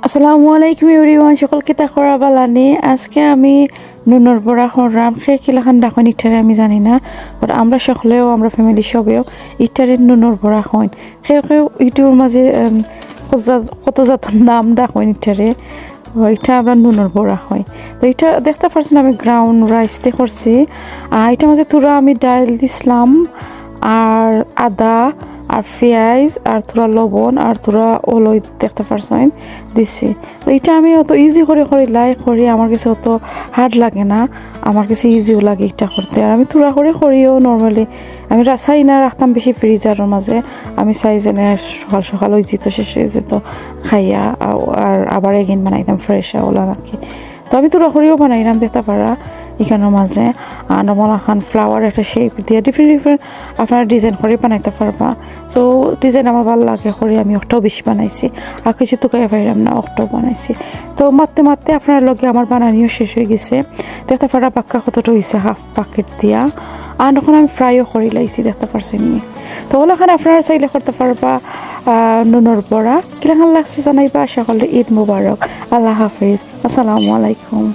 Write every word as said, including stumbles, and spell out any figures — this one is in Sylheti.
আসসালামু আলাইকুম এভরিওয়ান, সকল কিতা খবর, ভালা নি? আজকে আমি নুনর বড়া কররাম। কে কিলাখান ডাকইন ইটারে আমি জানি না, but আমরা সকলেও, আমরা ফ্যামিলি সবেও ইটারে নুনর বড়া কইন। কেউ কেউ ইউটিউবর মাঝে, উম, কত জাত-, কত জাতর নাম ডাকইন ইটারে। ইটা আমরা নুনর বড়া কই। তো ইটা দেখতা পারছইন আমি গ্রাউন্ড রাইস দি করছি। আর ইটার মাঝে থুড়া আমি ডাইল দিছলাম, আর আদা, আর পিয়াইজ, আর থুড়া লবণ, আর থুড়া অলইদ দেখতা পারছইন দিছি। তো ইটা আমি অত ইজি করি করিলাই করি, আমার গেছে অত হার্ড লাগে না, আমার গেছে ইজিও লাগে ইটা করতে। আর আমি থুড়া করি করিও normally, আমি রাসাই না রাখতাম বেশি ফ্রিজারর মাঝে, আমি চাই যেন সকাল সকাল অইযিতো, শেষ অইযিতো খাইয়া, আ-, আর আবার again বানাইতাম ফ্রেশ ওলা নাকি। তো আমি থুড়া করিও বানাইরাম, দেখতা পাররা ইখানর মাঝে। আর নরমাল আখান ফ্লাওয়ার একটা শেপ দিয়া different different আপনারা ডিজাইন করি বানাইতা পারবা। So ডিজাইন আমার ভালা লাগে করি, আমি অকটাউ বেশি বানাইছি, আর কিছু তুকাইয়া পাইরাম না, অকটাউ বানাইছি। তো মাততে মাততে আপনারার লগে আমার বানানিও শেষ অইগেছে। দেখতা পাররা পাক্কা কতটা অইছে হাফ প্যাকেট দিয়া। আর অখন আমি ফ্রাইও করিলাইছি, দেখতা পারছইন নি। তো ওলাখান আপনারা চাইলে করতা পারবা, আহ, নুনর বড়া। কিলাখান লাগছে জানাইবা। সকলরে ঈদ মুবারক। আল্লাহ হাফিজ। আসসালামু আলাইকুম।